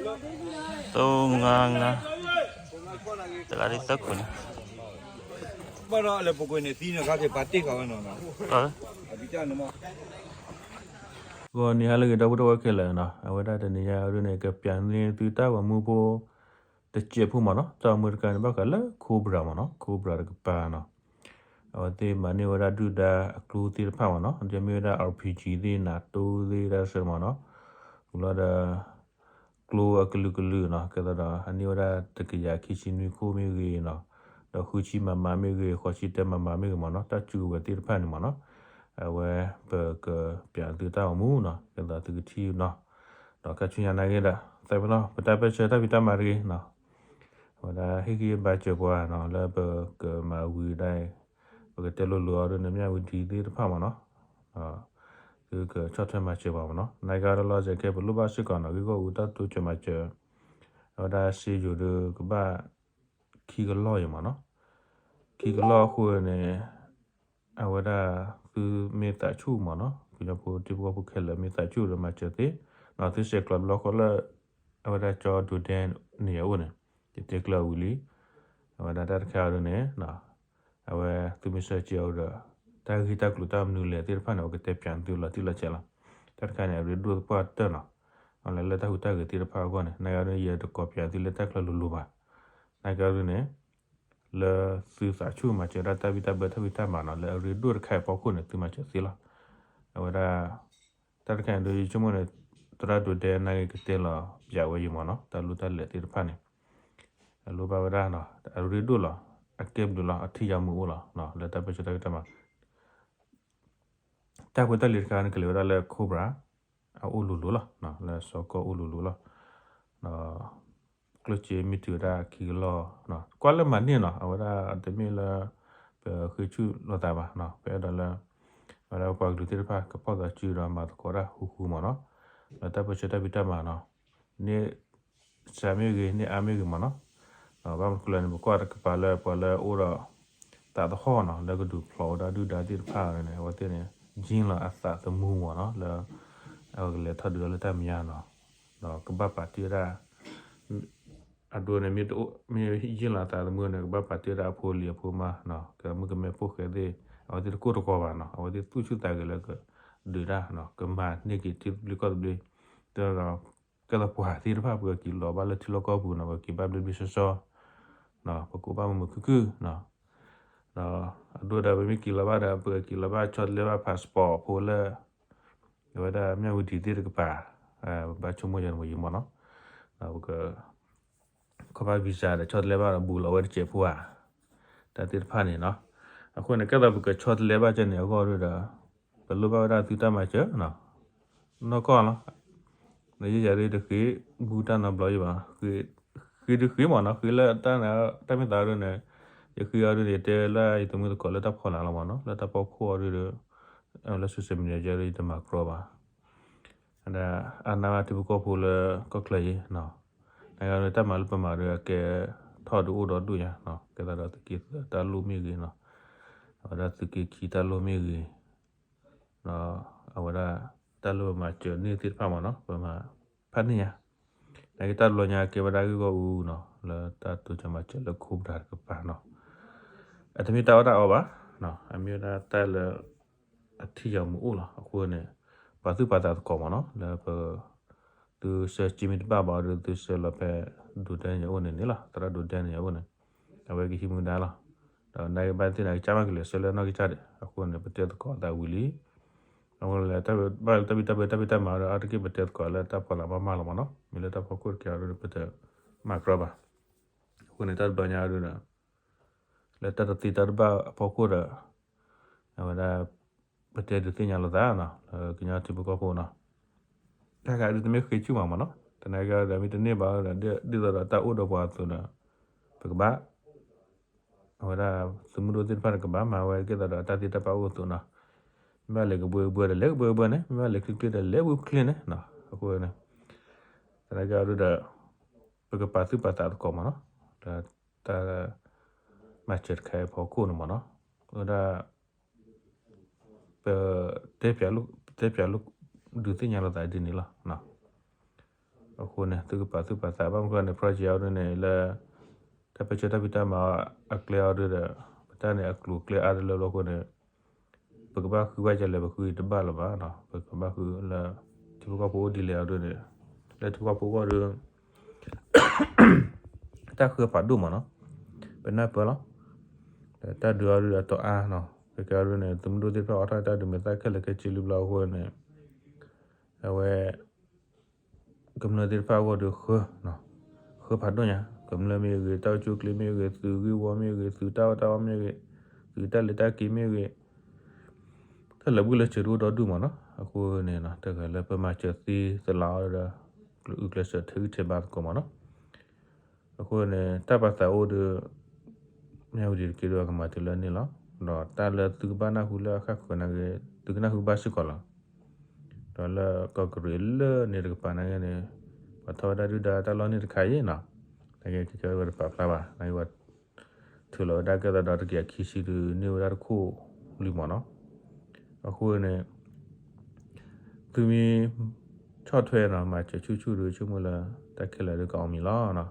သိငါငါ, တဂၤဒ်သၢခိၣ်န့ၣ်, ဘၣ်ဒီးလဲၤပူၤကွံာ်န့ၣ်သံန့ၣ် ခါက့ၤပာ်တ့ၢ်ဃာ်ဝဲနီၤနီၤ, ဂီၤနံၤဟါလၢအဂ့ၤ ဒီပုၢ်ဝဲၢ်ခဲလၢာ်နီၤ, အဝဲဒၣ်တနံၤညါဒ်န့ၣ် ကပျးန့ၢ်သုတၢ်ဂီၤမူဖိ တစဲးဖိမ့ၢ်နီၤ, တၢ်ဂီၤမူတခါန့ၣ် ဘၣ်ဃးလၢ Cobra မ့ၢ်နီၤ, Cobra တကပၤနီၤ, အဝဲသ့ၣ်မၤန့ၢ်ဝဲဒၣ်ဒုၣ်ဒါအကျိသ့ၣ်တဖၣ်မ့ၢ်နီၤ, ဒ်မ့ၢ်ဝဲဒၣ် RPG သ့ၣ် NATO သ့ၣ် တၢ်ဆၢမ့ၢ်နီၤ, ဝံၤလီၤဒီး ကျိအကလုာ်ကလုာ်နီၤ, ကဲသးဒီး အန့ၢ်ဝဲဒၣ်တကယၤခံဆံနွံခိၣ်မ့ၢ်ဂ့ၤနီၤ, ဒီးဃုဆံ MM မ့ၢ်ဂ့ၤ, ဃိးဆံတၢ MM မ့ၢ်ဂ့ၤမ့ၢ်နီၤ, တၢ်စုကဝဲၤသ့ၣ်တဖၣ်န့ၣ်မ့ၢ်နီၤ, အဝဲပကပျးသုတၢ်ဂီၤမူနီၤ, ကဲသးသုကထံၣ်နီၤ, ဒီးခါဆူညါနာ်က့ဒီး သးပ့ၤနီၣ် ပတၢ်ပၢၢ်ဆၢတၢ်ဖံးတၢ်မၤတဂ့ၤနီၤ, အဝဲဒၣ်ဟ့ၣ်ဂံၢ်ဘါစၢၤပှၤနီၤ လၢပကမၤဝံၤဒၣ်အံၤ, ပကတဲလိၤလိၤအီၤဒ်န့ၣ် မၠၣ်ဝံၤဒံသ့ၣ်တဖၣ်မ့ၢ်နီၤ, သုကဆီၣ်ထွဲမၤစၢၤပှၤမ့ၢ်နီၤ, နာ်က့ဒီးလီၤစဲးခဲ ပလိၣ်ဘၣ်စ့ၢ်ကီးနီၤ ဂ့ၢ်ဂီၢ်အူတၢ်တိစၢၤမၤစၢၤ, အဝဲဒၣ်စ့ယိၤဒီးကဘၣ်ခံကလီၢ်အံၤမ့ၢ်နီၤ, ခံကလီၢ်အဃိန့ၣ် အဝဲဒၣ်သုမ့ၢ်သးဆူၣ်မ့ၢ်နီၤ, ကညီဖိထံဖိကီၢ်ဖိခဲလၢာ်မ့ၢ်သးဆူၣ်ဒီးမၤစၢၤသ့, ဒီးသုဆဲးကျိးဘျီဃီလၢ အဝဲဒၣ်ကၠီဒိးဒဲန့ၣ်အအိၣ်န့ၣ်, ယတဲကျၢၤဝံၤလံ, အဝဲဒၣ်တၢ်တခါအံၤဒ်န့ၣ် အဝဲသုမ့ၢ်ဆၢစ့အီၤဒီး တၢ်ဂ့ၢ်တၢ်ကျိၤတၢ်မနုၤလဲၣ်သ့ၣ်တဖၣ်န့ၣ် အဝဲကတဲပျးသုလီၤတံၢ်လီၤဆဲးလီၤ, တၢ်တခါန့ၣ် အရ့ဒိၣ်သပှၢ်တၢၢ်နီၤ, အလၢတၢ်ဟူးတၢ်ဂဲၤသ့ၣ်တဖၣ်အဂီၢ်န့ၣ် နာ်က့ဒ်န့ၣ် ယတကိးပျးသုလၢတၢ်ချၢလိၤလိၤဘၣ်, နာ်က့ဒ်န့ၣ် လၢသုသးဆူၣ်မၤစၢၤဒၣ်တၢ်ဘံၣ်တၢ်ဘၢတၢ်ဖံးတၢ်မၤနီၤ လၢအရ့ဒိၣ်တခါအံၤအဖီခိၣ်န့ၣ် သုမၤစၢၤသ့လီၤ, အဝဲဒၣ် တၢ်တခါန့ၣ်ဒီးယဆိကမိၣ်န့ၣ် သရၣ်ဒိးဒဲနာ်က့ကတဲလီၤပျးဝဲယံၤမ့ၢ်နီၤ, တၢ်လိၣ်တၢ်လဲၤသ့ၣ်တဖၣ်န့ၣ် အလိၣ်ဘၣ်ဝဲဒၣ်နီၤ အရ့ဒိၣ်လီၤ, အကဲဘျုးလီၤ, အထံၣ်ယၤမုာ်အိၣ်လီၤ, လၢတၢ်ပၢၢ်ဆၢတၢ်ဖံးတၢ်မၤ တၢ်ဖိတၢ်လံၤတခါန့ၣ် ကလဲၤဝဲဒၣ်လၢ Cobra အအိၣ်လိၤလိၤလီၤ, လၢစီၤကီၢ်အိၣ်လိၤလိၤလီၤ, ဒီး ကျိၣ်စ့မ့ၢ်တုၤဝဲဒၣ်ခံကလီၢ်, ကွၢ်လၢမၤန့ၢ်နီၤ, အဝဲဒၣ်တမ့ၢ်လၢ ပဃ့ဆူၣ်လိာ်သးဘၣ်, ပအဲၣ်ဒိးလၢ အဝဲဒၣ်ပှၤကလုာ်သ့ၣ်တဖၣ် ကဖီၣ်သးစုဒီးမၤသကိးတၢ်ဃူဃူမ့ၢ်နီၤ, လၢတၢ်ပၢၢ်ဆၢတၢ်ဖံးတၢ်မၤနီၤ, န့ၢ်စှၤမ့ၢ်ဂ့ၤ န့ၢ်အါမ့ၢ်ဂ့ၤမ့ၢ်နီၤ, ဘၣ်မနုၤလဲၣ်န့ၣ် ပကွၢ်တကပၤလၢပှၤလၢအိၣ်ဒီး သးသဟီၣ်နီၤ လၢကဒုးဖျိးဝဲဒၣ်ဒုၣ်ဒါသ့ၣ်တဖၣ်န့ၣ် အဝဲသ့ၣ်န့ၣ် ယံၢ်လီၤအသးသမူမ့ၢ်နီၤ လၢ အဝဲကလဲၤထီၣ်ဒုးလၢတၢ်မဲာ်ညါနီၤ, ဒီးကဘၣ်ပာ်တ့ၢ်ဝဲဒၣ် အဒိန့ၣ် မ့ၢ်ယံၢ်လီၤအသးသမူန့ၣ် ကဘၣ်ပာ်တ့ၢ်ဝဲဒၣ်အဖိအလံၤအဖိမါနီၤ, ကမုၣ်ကမဲဖိဃဲသ့ၣ် အဝဲသ့ၣ်တကိၢ်တဂီၤဘၣ်နီၤ, အဝဲသ့ၣ်သူၣ်ဆူၣ်သးဂဲၤလၢကဒုးတၢ်နီၤ, ကမၤန့ၢ်က့ၤထံသဘျ့ကီၢ်သဘျ့, ဒီး ကဲသိးပှၤသ့ၣ်တဖၣ် ပကက့ၤလီၤဘၣ်လၢထံလီၢ်ကီၢ်ပူၤနီၤ, ပကက့ၤဘၣ်ဘျ့ဘျ့ဆှီဆှီ ပကအိၣ်ဘၣ်မုာ်မုာ်ခုၣ်ခုၣ်နီၤ, ဒီးအဒိဒီး ပမ့ၢ်က့ၤလီၤဘၣ်ဒီး ပကက့ၤလီၤဘၣ်ဆီတလဲဘၣ် passport ဖိလၢ အဝဲဒၣ်မၠၣ်ဝတံၤသ့ၣ်တကပၤ, ဘၣ်ဆိကမိၣ်ယၤန့ၣ်မ့ၢ်ယံၤမ့ၢ်နီၤ, ဒီးပက ခီဖျိ visa ဒီးဆီတလဲဘၣ်ဒီး ဘူးလီၤဝဲတစဲးဖိဧါ, တၢ်သ့ၣ်တဖၣ်န့ၣ်နီၤ, အဃိန့ၣ် ကဲသိးပကဆီတလဲဘၣ်ကဲန့ၣ်အဂီၢ်ဒီး ပလိၣ်ဘၣ်ဝဲဒၣ်သုတၢ်မၤစၢၤနီၤ, နီၢ်ကီၢ်လီၤ, နယဲယၤဒ်တဃ့ဘူးတၢ်နီတဘျီယံၤဘၣ်, ဃ့ဒုးဃ့မ့ၢ်နီၤ, ဃ့လၢတၢ်မ့ၢ်သးဒ်န့ၣ်, ယဃ့အီၤဒ်န့ၣ် ယတဲလၢယသမုၢ်သကိးလၢတၢ်ဖီလာ်လီၤမ့ၢ်နီၤ, လၢတၢ်ဖီခိၣ်အီၤဒ်ဒီး လၢ social media ယဲဒ်ယတမၤကြီဘၣ် အဒၣ်အါနၢ်ဘၣ်ထံဖိကီၢ်ဖိလၢကီၢ်ချၢအံၤနီၤ, နဂၤဒီးတၢ်မၤလၢပမၤဒီးအကဲထီၣ်ဒုးအိၣ်ဒီးဒိၣ်ညါနီၤ, ကဲသးဒီးသုးက့သၢတၢ်လိၣ်မ့ၢ်ဂ့ၤနီၤ, အဝဲဒၣ်သုးက့ခံတၢ်လိၣ်မ့ၢ်ဂ့ၤ, ဒီးအဝဲဒၣ်တၢ်လၢပမၤစၢၤန့ၢ်သ့ၣ်တဖၣ်မ့ၢ်နီၤ, ပမၤဖးန့ၢ်ညါ, နာ်က့တၢ်တဘျီညါကဲဝဲဒၣ်ဂ့ၢ်ဂီၢ်အူနီၤ, လၢတၢ်တိစၢၤမၤစၢၤလၢ Cobra တကပၤနီၤ, အတမ့ၢ်တၢ်အီၣ်တၢ်အီဘၣ်, အမ့ၢ်ဝဲဒၣ်တၢ်လၢ အထံၣ်ယၤမုာ်အိၣ်လီၤ. အဃိန့ၣ် ပာ်သူၣ်ပာ်သးသကိးမ့ၢ်နီၤ လၢပ သုဆှၢစ့မ့ၢ်တဘၣ်ဘၣ်ဒီး သုဆှၢလီၤဖဲ ဒိးဒဲန့ၣ်အအိၣ်န့ၣ်န့ၣ်လီၤ. သရၣ်ဒိးဒဲန့ၣ်အအိၣ်န့ၣ် အဝဲကဟံးမူဒါလီၤ. ဒီးနကဘၣ်သ့ၣ်န့ၣ် ကစၢ်မၤကလဲၤဆှၢလၢနီၢ်ကစၢ်ဒံး အဃိန့ၣ် ပတဲသကိးအသးဝံၤလံ. အဃိန့ၣ် ဘၣ်လၢတၢ်ဘံၣ်တၢ်ဘၢတၢ်ဖံးတၢ်မၤဒီး အါတက့ၢ်ပတဲသကိးလၢတၢ်ဖီလာ်မးမးလီၤမ့ၢ်နီၤ. မ့ၢ်လၢတၢ်ဖီခိၣ်တက့ၢ်အီၤဒီး ပတမၤကြီဘၣ်. အဃိန့ၣ် တၢ်တဘျီညါအီၤဒီး လၢတၢ်တသ့တၢ်တဘၣ်အဖီခိၣ်ဒီး အဝဲဒၣ် ပတဲဒုးသ့ၣ်ညါလိာ်သးနီၤ လၢကညီထံဖိကီၢ်ဖိနီၤ. တၢ်ဂၤဒုးတမ့ၢ်ဃ့ဆူၣ်မးမ့ၢ်နီၤ. သနာ်က့ဒီး မ့ၢ်တန့ၢ်ဘၣ်ဒီး ဒ်သိးဒီးတၢ်အိၣ်ဒီးပှၤအသိးဒီး ပကဘၣ် အဝဲဒၣ်သုးမုၢ်ဒိၣ်သ့ၣ်တဖၣ်န့ၣ် ကဘၣ်မၤဝဲကဲသိးဒီးတၢ်သ့တၢ်ဘၣ်အိၣ်အသိးနီၤ. မ့ၢ်ဘၣ်လဲၤကဘှ့ကဘှၢဒီး လဲၤကဘှ့ကဘှၢန့ၣ်, မ့ၢ်ဘၣ်လဲၤချ့ချ့ဒီး လဲၤဘှ့ချ့န့ၣ်နီၤ. အဃိန့ၣ် သနာ်က့ဒီး ပကပာ်သူၣ်ပာ်သးသကိးမ့ၢ်နီၤ လၢတၢ် မၤစၢၤတခါအံၤအဖီခိၣ်န့ၣ်မ့ၢ်နီၤ. အဝဲဒၣ် ပတဲပၠးလိာ် ပတဲပၠးလိာ် ဒုးသ့ၣ်ညါလိာ်သးဒ်န့ၣ်လီၤ. အဃိန့ၣ် သုကပာ်သူၣ်ပာ်သး ဘၣ်မနုၤဃိန့ၣ် project အီၤဒ်န့ၣ် လၢ တၢ်ပၢဆှၢတၢ်ဖံးတၢ်မၤအကျဲအီၤဒ်ဒီး ပတၢ်န့ၣ်အကျိၤအကျဲအါတလၢလီၤအဃိန့ၣ် ပကဘၣ်ဃုဘၣ်ကလဲၣ် ပဃုတဘၣ်လၢၤဘၣ်နီၤ. ပကဘၣ်ဃုလၢ ထံဖိကီၢ်ဖိအိၣ်ဒ်လဲၣ်အီၤဒ်န့ၣ် လၢထံဖိကီၢ်ဖိအဂီၢ်ဒီး တၢ်ဃၢဖးဒိၣ်မးနီၤ. ပနၢ်ပၢၢ်လီၤ. ဒီးတၢ်ဒုးအီၤဒ်ဒီးတီၤအါနီၤ ကကဲအီၤဒ်န့ၣ် သုးမုၢ်ဒိၣ်သ့ၣ်တဖၣ်အိးထီၣ်တၢ်ဒုးမဲာ်သၣ်ခဲလၢာ်ခဲဆ့လံဘျီအဃိန့ၣ် အဝဲ ကမျၢၢ်သ့ၣ်တဖၣ်အဂီၢ်ဒီးဃၢ ဃၢဖးဒိၣ်ညါ ကမျၢၢ်မ့ၢ်ဂ့ၤ တၢ်အိၣ်ဆူၣ်အိၣ်ချ့မ့ၢ်ဂ့ၤ သုးဂ့ၢ်ဝီမ့ၢ်ဂ့ၤ သုးတၢ်အီၣ်တၢ်အီမ့ၢ်ဂ့ၤ သုးတၢ်လဲၤတၢ်က့ၤမ့ၢ်ဂ့ၤ တၢ်လၢာ်ဘူၣ်လၢာ်စၢၤတအိၣ်ဒီဒူၣ်မးနီၤ. အဃိန့ၣ် တဂၤလၢပမၤစၢၤသ့သလးအီၤဒီး ကျိၤအုၣ်ကျဲးစၢးထဲဂံၢ်ထဲဘါသကိးမးနီၤ. အဃိန့ၣ် တၢ်ပာ်သးအိၣ်ဒီး မၠၣ်ဝတံၤတက့ၢ်ဒီးအကမၤတုၤလၢန့ၣ်လီၤ. ဒီးတၢ်လၢသုကဘၣ်နၢ်ဟူလၢအဃၣ်ဃၢၤနာ်က့ သုကနၢ်ဟူဘၣ်စ့ၢ်ကီးလီၤ. ဒီးလၢကီၢ်ကရံးလၢန့ၣ်တကပၤနာ်က့န့ၣ် ပှၤထီၣ်ဝဲဒၣ်ဒုၣ်ဒါတၢ်လီၢ်န့ၣ်တခါအံၤနီၤ နာ်က့ကဲဝဲတပာ်ဖျါဘၣ် နာ်က့ပှၤ ထုးလီၤဝဲဒၣ်ကဲသးဒီးတကယၤခံဆံဒုးန့ၢ်ဝဲဒၣ်တခိၣ်လံမးနီၤ. အဃိန့ၣ် သုမ့ၢ်ဆီၣ်ထွဲနီၤ မၤစၢၤဆူၣ်ဆူၣ်ဒီး ဆိကမိၣ်လၢတၢ်ခဲလၢာ်ဒီးကအိၣ်မံၤလီၤ.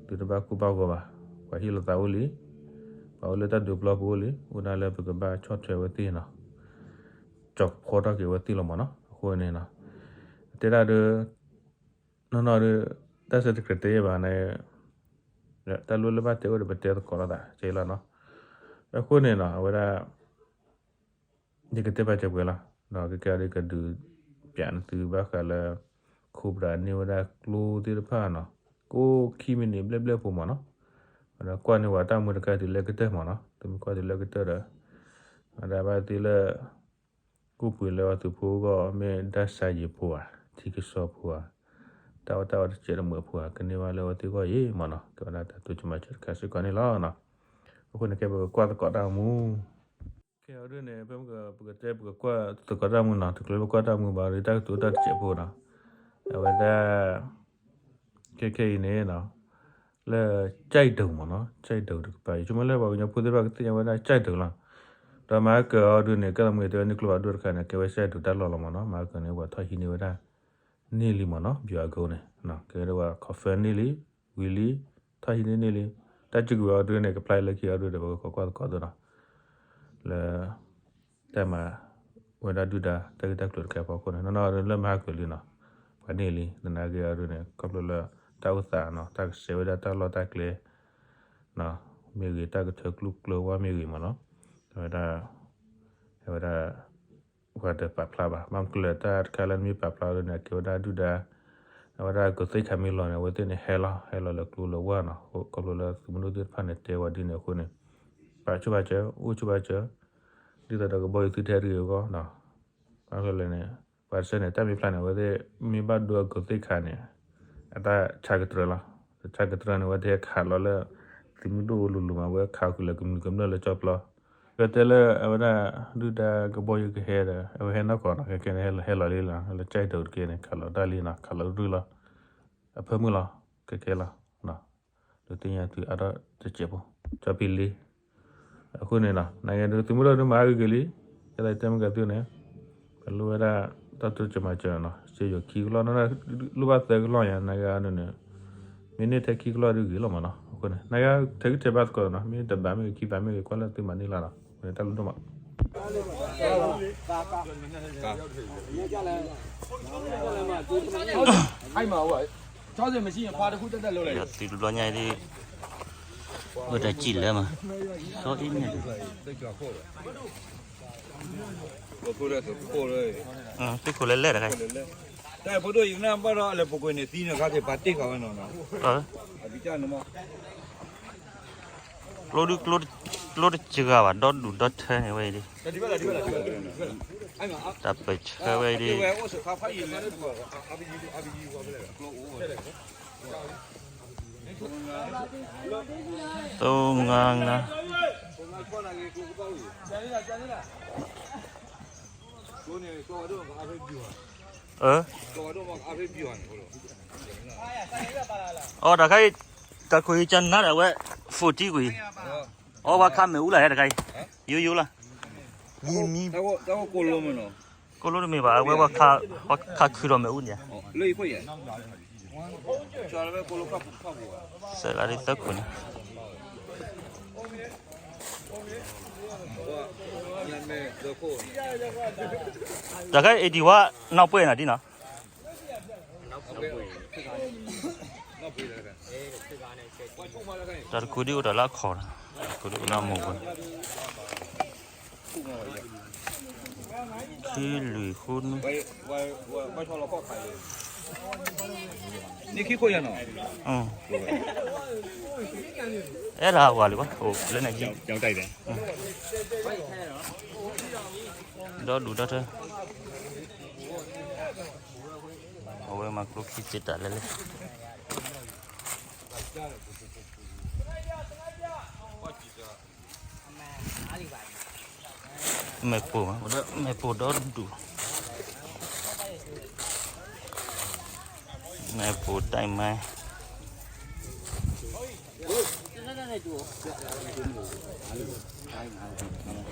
သုတဘၣ်ကိၢ်ဘၣ်ဂီၤဘၣ် ပှၤဟ့ၣ်လီၤသးအိၣ်လံ ပှၤအိၣ်လၢတၢ်ဒုးပျီပူၤအိၣ်လံ အိၣ်ဒၣ်လၢပကဘၣ်ဆီၣ်ထွဲဝဲသ့ၣ်နီၤ ကၠီၤဖီထီၣ်က့ၤဝဲသ့ၣ်လီၤမးနီၤ. အဃိန့ၣ် တဲဒၣ်ဒီး နီၢ်နီၢ်ဒီး တၢ်ဆၢတကြၢးတဲယဲၢ်ဘၣ်န့ၣ် တၢ်လိၣ်လၢဘၣ်တဲအိၣ်ဒီးပတဲသကိးလိာ်သးကဲလီၤနီၤ. အဃိန့ၣ်နီၤ အဝဲဒၣ် ယကတဲပာ်စၢၤပှဲၤလီၤ ဒီးကကဲအီၤဒီးကဒုးပၠးနသုဘၣ်ဃးလၢ ခိၣ်ပြးန့ၢ်ဝဲဒၣ်ကျိသ့ၣ်တဖၣ်နီၤ ကိးခံမံးနံးဘျဲၣ်ဘျဲၣ်ဖိမးနီၤ. ဝဲဒၣ်ကွၢ်န့ၢ်ဝဲတၢ်မူတခါတုၤလၢကတၢၢ်မးနီၤ သုမ့ၢ်ကွၢ်တုၤလၢကတၢၢ်ဒီး ဝဲဒၣ်ဘၣ်သ့ၣ်လၢ ကိၣ်ပှ့ၤလၢအသုးဖိအဂီၢ် မ့ၢ်ဒၣ်စါယံၤဖိဧါ ထံကစီဖိဧါ တၢ်အီၣ်တၢ်အီတစဲးတမှဲးဖိဧါ ကန့ၢ်ဘၣ်လၢအဝဲသ့ၣ်အဂီၢ်အံၤမးနီၤ ကဲဝဲဒၣ်တၢ်တိစၢၤမၤစၢၤတခါစ့ၢ်ကီးန့ၣ်လီၤ. အဃိန့ၣ်ကဲပကကွၢ်သကိးတၢ်မူ ခဲအံၤဒ်န့ၣ် ဖဲမ့ၢ်ပကတဲပကကွၢ်သကိးတၢ်မူနီၤ တချုးလၢပကွၢ်တၢ်မူဘၣ်ဒီး တၢ်ကတိၤတၢ်တစဲးဖိနီၤ အဝဲဒၣ် ခဲခဲအံၤန့ၣ် လၢကၠဲၣ်ဒိးမးနီၤ ကၠဲၣ်ဒိးတကပၤ ယဆိကမိၣ်လၢပှၤကညီဖိသ့ၣ်တဖၣ်ကသ့ၣ်ညါဝဲဒၣ်ကၠဲၣ်ဒိးလီၤ. ဒီးမၤကၢၤအီၤဒ်န့ၣ် ကဲသးမူယတဲဝဲန့ၣ်ကျိဖးဒိၣ်တခါန့ၣ် ကဲဝဲကၠဲၣ်ဒိးတၢ်လီၢ်လီၤမးနီၤ မၤကၢၤန့ၣ် ပှၤထီၣ်ဟံးန့ၢ်ဝဲဒၣ် န့ၢ်လံမးနီၤ ပယီၤအကအိန့ၣ် ကဲဝဲဒၣ်ပှၤ confirm န့ၢ်လံ ဝံၤလံ ထီၣ်ဟံးန့ၢ်န့ၢ်လံ တၢ်စုကဝဲၤအီၤဒ်န့ၣ် ကဖျါလၢခံအီၤဒ်ဒီး ပကခိးကွၢ်သကိးသ့နီၤ လၢ တၢ်မၤဝဲဒၣ်ဒုၣ်ဒါ တၢ်ဂ့ၢ်တၢ်ကျိၤတခါအဖီခိၣ်န့ၣ် နီၢ်နီၢ်လၢမၤကၢၤလံနီၤ ပှၤန့ၢ်လံ သနာ်က့အီၤဒ်န့ၣ် ခီဖျိလၢ တၢ်အိၣ်သးနီၤ တၢ်ကဆှဲဝဲဒၣ်တၢ်လီၢ်တၢ်ကျဲ မ့ၢ်ဂ့ၤ တၢ်ကထၢကျိကျၢၤဝါမ့ၢ်ဂ့ၤမးနီၤ အဝဲဒၣ် အဝဲဒၣ် ပှၤတပာ်ဖျါဘၣ် ဘၣ်မနုၤလဲၣ် တၢ်တခါလၢနမ့ၢ်ပာ်ဖျါဒ်န့ၣ် အကဲဝဲဒၣ်ဒုၣ်ဒါ အဝဲဒၣ်ကသ့ၣ်ခါမ့ၢ်လီၤန့ၣ် အဝဲသ့ၣ်န့ၣ်ဟဲလီၤ ဟဲလီၤလၢကျိလၢဝါနီၤ ခီဖျိလၢသုးမုၢ်ဒိၣ်သ့ၣ်တဖၣ်န့ၣ် တဲဝဲဒ်န့ၣ်အဃိန့ၣ် ပာ်ဆိၣ်ပာ်စၢၤ အိၣ်ဆိၣ်ပာ်စၢၤ ဒ်သိးဒီးကဘီယူၤသုထဲတဂ့ၤအဂီၢ်နီၤ ဘၣ်မနုၤလဲၣ်န့ၣ် ပှၤတဆၢန့ၣ် တၢ်မ့ၢ်ဖျါန့ၣ် အဝဲသ့ၣ်မ့ၢ်ဘၣ်ဒိအကသ့ၣ်ခါန့ၣ် အတၢ်ဆါကတြၢၤလီၤ တၢ်ဆါကတြၢၤန့ၣ် အဝဲသ့ၣ်ဟဲခးလီၤလၢ သုးမုၢ်ဒိၣ်လိၤလိၤမး အဝဲခးဃုာ်လၢကမျၢၢ်ကမျၢၢ်လၢကၠီပျီ ပတဲလၢအဝဲဒၣ် ဒုၣ်ဒါကဘီယူၤကဟဲဒီး အဝဲဟဲနီၢ်ကီၢ်နီၤ ခဲခဲန့ၣ် ဟဲလီၤလံလီၤ လၢကၠဲၣ်ဒိးတက့ၢ်န့ၣ် ခးလီၤတၢ်လံနီၤ ခးလီၤရူၢ်လီၤ အဖၢမုၢ်လီၤ ခဲခဲလီၤ ဒုးသ့ၣ်ညါသုအါထီၣ်တစဲးဖိ ကၠီပံလ့ အဃိန့ၣ်နီၤ နကဲဒုးသုးမုၢ်ဒိၣ်ဒုးမၤအါဂ့ၤဂ့ၤလံ ကဲသးတဲမ့ၢ်ကသုၣ်န့ၣ် ပလိၣ်ဝဲဒၣ် တၢ်တိစၢၤမၤစၢၤနီၤ စ့ယိၤခံကလီၢ်နီၤ လိၣ်ဘၣ်သၢကလီၢ်ညါ နကဲဒုးန့ၣ် မ့ၢ်န့ၢ်ထဲခံကလီၢ်ဒုးဂ့ၤလီၤမးနီၤ အဃိန့ၣ် နကဲ ထဲဂံၢ်ထဲဘါသကိးနီၤ မ့ၢ်တဘးမ့ၢ်ဂ့ၤ ခံဘးမ့ၢ်ဂ့ၤ ကွၢ်လၢသုမၤန့ၢ်လၢ်လီၤ အဃိန့ၣ် တၢ်ဘျုးဒိၣ်မး ဒီးသုတဘျီညါအံၤဒ် ဝဲတၢ်စံၣ်လၢမး စီအ့န့ၣ် သုးခိၣ်လၢလဲၣ်တခါ တၢ်ဖိဒိၣ်ယကနၣ်ဘၣ်ဒီး အလဲၤပူၤကွံာ်န့ၣ်သံန့ၣ် ခါက့ၤပာ်တ့ၢ်ဃာ်ဝဲနီၤနီၤ အဘံကၢ်န့ၣ်မး ကျိဒု ကျိတစှၤဘၣ် ဒီဒူၣ်ဒီထၢန့ၣ်ဝဲအံၤဒ် တၢ်ပၢၢ်ဆၢဝဲအံၤဒ် သိငါငါ အၢ အီ တၢ်ခါအံၤ တၢ်ခိၣ်အံၤကနါဒၣ်ဝဲ forty ကွံာ် အီ ပှၤခးမ့ၣ်အူလၢဟဲတခါအံၤ ယိယိလၢ မံမံ ကိၣ်လိတမ့ၢ်ဘၣ် အဝဲပှၤခးခုဒီးမ့ၣ်အူန့ၣ်ဧါ စဲးလးဒ်သၢခိၣ်န့ၣ် တၢ်ခဲအံၤဒံးဝဲ နီၢ်ပှဲၤနီၤဒ်နီၤ တၢ်တခိၣ်ဒံးအိၣ်တၢ်လၢအခီၣ်နီၤ တၢ်တခိၣ်ဒံးအိၣ်နီၢ်မိၢ်ပှဲၤ ခံလွံၢ်ဃုနွံ အဲၣ်ဒၣ်ဝၤလံဘၣ် အိၣ်လၢန့ၣ်ကံ ဒီဒူၣ်ဒီထၢ အဝဲမၤကျိခံစ့တၢ်လဲၣ်လဲၣ် မဲာ်ပိၢ်မး မဲာ်ပိၢ်ဒီဒူၣ် မဲာ်ပိၢ်တၢ်မၤ တၢ်